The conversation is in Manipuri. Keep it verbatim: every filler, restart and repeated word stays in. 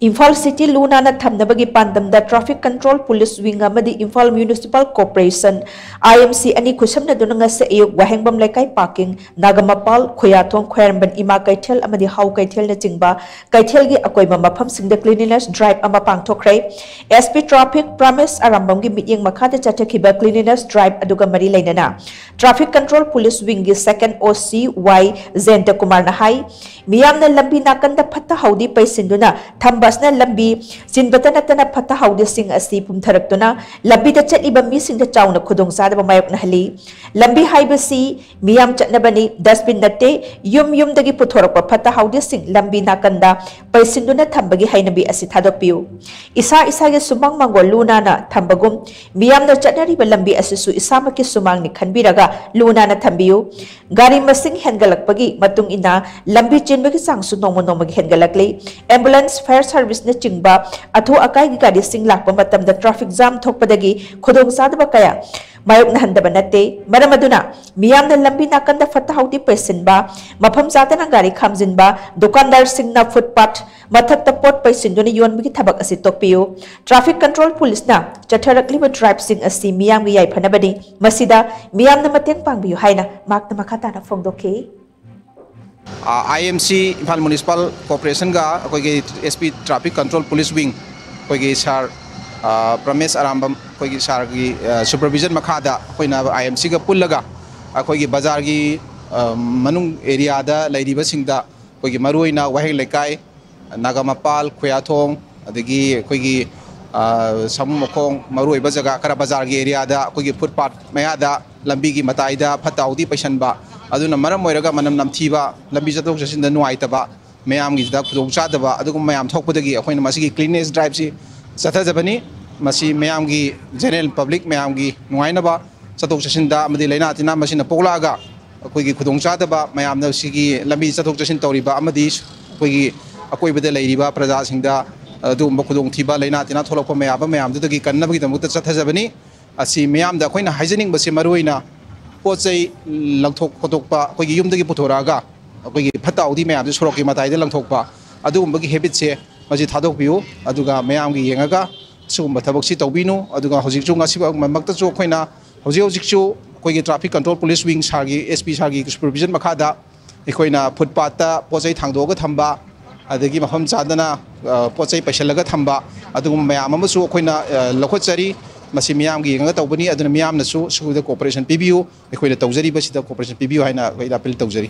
ꯏꯝꯐꯥꯜ ꯁꯤꯇꯤ ꯂꯨ ꯅꯥꯟꯅ ꯊꯝꯅꯕꯒꯤ ꯄꯥꯟꯗꯝꯗ ꯇ꯭ꯔꯥꯐꯤꯛ ꯀꯟꯇ꯭ꯔꯣꯜ ꯄꯨꯂꯤꯁ ꯋꯤꯡ ꯑꯃꯗꯤ ꯏꯝꯐꯥꯜ ꯃ꯭ꯌꯨꯅꯤꯁꯤꯄꯥꯜ ꯀꯣꯔꯄꯣꯔꯦꯁꯟ, ꯑꯥꯏ ꯑꯦꯝ ꯁꯤ, ꯑꯅꯤ ꯈꯨꯠꯁꯝꯅꯗꯨꯅ ꯉꯁꯤ ꯑꯌꯨꯛ ꯋꯥꯍꯦꯡꯕꯝ ꯂꯩꯀꯥꯏ ꯄꯥꯔꯀꯤꯡ, ꯅꯥꯒꯥꯃꯄꯥꯜ, ꯈꯨꯌꯥꯊꯣꯡ, ꯈ꯭ꯋꯥꯏꯔꯝꯕꯟ ꯏꯃꯥ ꯀꯩꯊꯦꯜ ꯑꯃꯗꯤ ꯍꯥꯎ ꯀꯩꯊꯦꯜꯅꯆꯤꯡꯕ ꯀꯩꯊꯦꯜꯒꯤ ꯑꯀꯣꯏꯕ ꯃꯐꯝꯁꯤꯡꯗ cleanliness drive ꯑꯃ ꯄꯥꯡꯊꯣꯛꯈ꯭ꯔꯦ꯫ ꯑꯦꯁ ꯄꯤ ꯇ꯭ꯔꯥꯐꯤꯛ ꯄ꯭ꯔꯥꯃꯦꯁ ꯑꯔꯥꯝꯕꯝꯒꯤ ꯃꯤꯠꯌꯦꯡ ꯃꯈꯥꯗ ꯆꯠꯊꯈꯤꯕ cleanliness drive ꯑꯗꯨꯒ ꯃꯔꯤ ꯂꯩꯅꯅ ꯇ꯭ꯔꯥꯐꯤꯛ ꯀꯟꯇ꯭ꯔꯣꯜ ꯄꯨꯂꯤꯁ ꯋꯤꯡꯒꯤ ꯁꯦꯀꯦꯟ ꯑꯣ ꯁꯤ ꯋꯥꯏ ꯖꯌꯟꯇ ꯀꯨꯃꯥꯔꯅ ꯍꯥꯏ, ꯃꯤꯌꯥꯝꯅ ꯂꯝꯕꯤ ꯅꯥꯀꯟꯗ ꯐꯠꯇ ꯍꯥꯎꯗꯤ ꯄꯩꯁꯤꯟꯗꯨꯅ ꯊꯝꯕ ꯑꯁꯤꯅ ꯂꯝꯕꯤ ꯆꯤꯟꯕꯇ ꯅꯠꯇꯅ ꯐꯠꯇ ꯍꯥꯎꯗꯤꯁꯤꯡ ꯑꯁꯤ ꯄꯨꯝꯊꯔꯛꯇꯨꯅ ꯂꯝꯕꯤꯗ ꯆꯠꯂꯤꯕ ꯃꯤꯁꯤꯡꯗ ꯆꯥꯎꯅ ꯈꯨꯗꯣꯡꯆꯥꯗꯕ ꯃꯥꯌꯣꯛꯅꯍꯜꯂꯤ꯫ ꯂꯝꯕꯤ ꯍꯥꯏꯕꯁꯤ ꯃꯤꯌꯥꯝ ꯆꯠꯅꯕꯅꯤ, dustbin ꯅꯠꯇꯦ꯫ ꯌꯨꯝ ꯌꯨꯝꯗꯒꯤ ꯄꯨꯊꯣꯔꯛꯄ ꯐꯠꯇ ꯍꯥꯎꯗꯤꯁꯤꯡ ꯂꯝꯕꯤ ꯅꯥꯀꯟꯗ ꯄꯩꯁꯤꯟꯗꯨꯅ ꯊꯝꯕꯒꯤ ꯍꯩꯅꯕꯤ ꯑꯁꯤ ꯊꯥꯗꯣꯛꯄꯤꯌꯨ꯫ ꯏꯁꯥ ꯏꯁꯥꯒꯤ ꯁꯨꯃꯥꯡ ꯃꯥꯡꯒꯣꯜ ꯂꯨ ꯅꯥꯟꯅ ꯊꯝꯕꯒꯨꯝ ꯃꯤꯌꯥꯝꯅ ꯆꯠꯅꯔꯤꯕ ꯂꯝꯕꯤ ꯑꯁꯤꯁꯨ ꯏꯁꯥꯃꯛꯀꯤ ꯁꯨꯃꯥꯡꯅꯤ ꯈꯟꯕꯤꯔꯒ ꯂꯨ ꯅꯥꯟꯅ ꯊꯝꯕꯤꯌꯨ꯫ ꯒꯥꯔꯤ ꯃꯁꯤꯡ ꯍꯦꯟꯒꯠꯂꯛꯄꯒꯤ ꯃꯇꯨꯡ ꯏꯟꯅ ꯂꯝꯕꯤ ꯆꯤꯟꯕꯒꯤ ꯆꯥꯡꯁꯨ ꯅꯣꯡꯃ ꯅꯣꯡꯃꯒꯤ ꯍꯦꯟꯒꯠꯂꯛꯂꯤ꯫ Ambulance, fire service ꯅꯆꯤꯡꯕ ꯑꯊꯨ ꯑꯀꯥꯏꯒꯤ ꯒꯥꯔꯤꯁꯤꯡ ꯂꯥꯛꯄ ꯃꯇꯝꯗ traffic jam ꯊꯣꯛꯄꯗꯒꯤ ꯈꯨꯗꯣꯡꯆꯥꯗꯕ ꯀꯌꯥ ꯃꯥꯌꯣꯛꯅꯍꯟꯗꯕ ꯅꯠꯇꯦ꯫ ꯃꯔꯝ ꯑꯗꯨꯅ ꯃꯤꯌꯥꯝꯅ ꯂꯝꯕꯤ ꯅꯥꯀꯟꯗ ꯐꯠꯇ ꯍꯥꯎꯗꯤ ꯄꯩꯁꯤꯟꯕ, ꯃꯐꯝ ꯆꯥꯗꯅ ꯒꯥꯔꯤ ꯈꯥꯝꯖꯤꯟꯕ, ꯗꯨꯀꯥꯟꯗꯥꯔꯁꯤꯡꯅ footpath ꯃꯊꯛꯇ ꯄꯣꯠ ꯄꯩꯁꯤꯟꯗꯨꯅ ꯌꯣꯟꯕꯒꯤ ꯊꯕꯛ ꯑꯁꯤ ꯇꯣꯛꯄꯤꯌꯨ꯫ Traffic Control Police ꯅ ꯆꯠꯊꯔꯛꯂꯤꯕ drive ꯁꯤꯡ ꯑꯁꯤ ꯃꯤꯌꯥꯝꯒꯤ ꯌꯥꯏꯐꯅꯕꯅꯤ꯫ ꯃꯁꯤꯗ ꯃꯤꯌꯥꯝꯅ ꯃꯇꯦꯡ ꯄꯥꯡꯕꯤꯌꯨ ꯍꯥꯏꯅ ꯃꯍꯥꯛꯅ ꯃꯈꯥ ꯇꯥꯅ ꯐꯣꯡꯗꯣꯛꯈꯤ꯫ ꯑꯥꯏ ꯑꯦꯝ ꯁꯤ ꯏꯝꯐꯥꯜ ꯃ꯭ꯌꯨꯅꯤꯁꯤꯄꯥꯜ ꯀꯣꯔꯄꯣꯔꯦꯁꯟꯒ ꯑꯩꯈꯣꯏꯒꯤ S P traffic control police wing, ꯑꯩꯈꯣꯏꯒꯤ ꯁꯥꯔ ꯄ꯭ꯔꯃꯦꯁ ꯑꯔꯥꯝꯕꯝ, ꯑꯩꯈꯣꯏꯒꯤ ꯁꯥꯔꯒꯤ ꯁꯨꯄꯔꯚꯤꯖꯟ ꯃꯈꯥꯗ ꯑꯩꯈꯣꯏꯅ ꯑꯥꯏ ꯑꯦꯝ ꯁꯤꯒ ꯄꯨꯜꯂꯒ ꯑꯩꯈꯣꯏꯒꯤ ꯕꯖꯥꯔꯒꯤ ꯃꯅꯨꯡ ꯑꯦꯔꯤꯌꯥꯗ ꯂꯩꯔꯤꯕꯁꯤꯡꯗ ꯑꯩꯈꯣꯏꯒꯤ ꯃꯔꯨꯑꯣꯏꯅ ꯋꯥꯍꯦꯡ ꯂꯩꯀꯥꯏ, ꯅꯥꯒꯥꯃꯄꯥꯜ, ꯈꯨꯌꯥꯊꯣꯡ, ꯑꯗꯒꯤ ꯑꯩꯈꯣꯏꯒꯤ ꯁꯥꯃꯨ ꯃꯈꯣꯡ, ꯃꯔꯨꯑꯣꯏꯕ ꯖꯒꯥ ꯈꯔ ꯕꯖꯥꯔꯒꯤ ꯑꯦꯔꯤꯌꯥꯗ ꯑꯩꯈꯣꯏꯒꯤ ꯐꯨꯠꯄꯥꯠ ꯃꯌꯥꯗ, ꯂꯝꯕꯤꯒꯤ ꯃꯇꯥꯏꯗ ꯐꯠꯇ ꯍꯥꯎꯗꯤ ꯄꯩꯁꯟꯕ, ꯑꯗꯨꯅ ꯃꯔꯝ ꯑꯣꯏꯔꯒ ꯃꯅꯝ ꯅꯝꯊꯤꯕ, ꯂꯝꯕꯤ ꯆꯠꯊꯣꯛ ꯆꯠꯁꯤꯟꯗ ꯅꯨꯡꯉꯥꯏꯇꯕ, ꯃꯌꯥꯝꯒꯤꯁꯤꯗ ꯈꯨꯗꯣꯡꯆꯥꯗꯕ ꯑꯗꯨꯒꯨꯝꯕ ꯃꯌꯥꯝ ꯊꯣꯛꯄꯗꯒꯤ ꯑꯩꯈꯣꯏꯅ ꯃꯁꯤꯒꯤ cleanliness drive ꯁꯤ ꯆꯠꯊꯖꯕꯅꯤ꯫ ꯃꯁꯤ ꯃꯌꯥꯝꯒꯤ, general public ꯃꯌꯥꯝꯒꯤ ꯅꯨꯡꯉꯥꯏꯅꯕ, ꯆꯠꯊꯣꯛ ꯆꯠꯁꯤꯟꯗ ꯑꯃꯗꯤ ꯂꯥꯏꯅꯥ ꯇꯤꯟꯅꯥ ꯃꯁꯤꯅ ꯄꯣꯛꯂꯛꯑꯒ ꯑꯩꯈꯣꯏꯒꯤ ꯈꯨꯗꯣꯡꯆꯥꯗꯕ ꯃꯌꯥꯝꯅ ꯁꯤꯒꯤ ꯂꯝꯕꯤ ꯆꯠꯊꯣꯛ ꯆꯠꯁꯤꯟ ꯇꯧꯔꯤꯕ ꯑꯃꯗꯤ ꯑꯩꯈꯣꯏꯒꯤ ꯑꯀꯣꯏꯕꯗ ꯂꯩꯔꯤꯕ ꯄ꯭ꯔꯖꯥꯁꯤꯡꯗ ꯑꯗꯨꯒꯨꯝꯕ ꯈꯨꯗꯣꯡꯊꯤꯕ, ꯂꯥꯏꯅꯥ ꯇꯤꯟꯅꯥ ꯊꯣꯛꯂꯛꯄ ꯃꯌꯥꯝ ꯃꯌꯥꯝꯗꯨꯗꯒꯤ ꯀꯟꯅꯕꯒꯤꯗꯃꯛꯇ ꯆꯠꯊꯖꯕꯅꯤ꯫ ꯑꯁꯤ ꯃꯤꯌꯥꯝꯗ ꯑꯩꯈꯣꯏꯅ ꯍꯥꯏꯖꯅꯤꯡꯕꯁꯤ ꯃꯔꯨꯑꯣꯏꯅ ꯄꯣꯠ ꯆꯩ ꯂꯪꯊꯣꯛ ꯈꯣꯠꯇꯣꯛꯄ, ꯑꯩꯈꯣꯏꯒꯤ ꯌꯨꯝꯗꯒꯤ ꯄꯨꯊꯣꯔꯛꯑꯒ ꯑꯩꯈꯣꯏꯒꯤ ꯐꯠꯇ ꯍꯥꯎꯗꯤ ꯃꯌꯥꯝꯁꯦ ꯁꯣꯔꯣꯛꯀꯤ ꯃꯇꯥꯏꯗ ꯂꯪꯊꯣꯛꯄ, ꯑꯗꯨꯒꯨꯝꯕꯒꯤ habit ꯁꯦ ꯃꯁꯤ ꯊꯥꯗꯣꯛꯄꯤꯌꯨ꯫ ꯑꯗꯨꯒ ꯃꯌꯥꯝꯒꯤ ꯌꯦꯡꯉꯒ ꯁꯤꯒꯨꯝꯕ ꯊꯕꯛꯁꯤ ꯇꯧꯕꯤꯅꯨ꯫ ꯑꯗꯨꯒ ꯍꯧꯖꯤꯛꯁꯨ ꯉꯁꯤꯃꯛꯇꯁꯨ ꯑꯩꯈꯣꯏꯅ ꯍꯧꯖꯤꯛ ꯍꯧꯖꯤꯛꯁꯨ ꯑꯩꯈꯣꯏꯒꯤ traffic control police wing sirꯒꯤ, S P sirꯒꯤ supervision ꯃꯈꯥꯗ ꯑꯩꯈꯣꯏꯅ footpathꯇ ꯄꯣꯠ ꯆꯩ ꯊꯥꯡꯗꯣꯛꯑꯒ ꯊꯝꯕ, ꯑꯗꯒꯤ ꯃꯐꯝ ꯆꯥꯗꯅ, ꯑ, ꯄꯣꯠ ꯆꯩ ꯄꯩꯁꯤꯜꯂꯒ ꯊꯝꯕ, ꯑꯗꯨꯒꯨꯝꯕ ꯃꯌꯥꯝ ꯑꯃꯁꯨ ꯑꯩꯈꯣꯏꯅ, ꯑ, ꯂꯧꯈꯠꯆꯔꯤ꯫ ꯃꯁꯤ ꯃꯤꯌꯥꯝꯒꯤ ꯌꯦꯡꯉꯒ ꯇꯧꯕꯅꯤ꯫ ꯑꯗꯨꯅ ꯃꯤꯌꯥꯝꯅꯁꯨ ꯁꯤꯒꯤꯗ cooperation ꯄꯤꯕꯤꯌꯨ꯫ ꯑꯩꯈꯣꯏꯅ ꯇꯧꯖꯔꯤꯕꯁꯤꯗ cooperation ꯄꯤꯕꯤꯌꯨ ꯍꯥꯏꯅ ꯑꯩꯈꯣꯏ appeal ꯇꯧꯖꯔꯤ꯫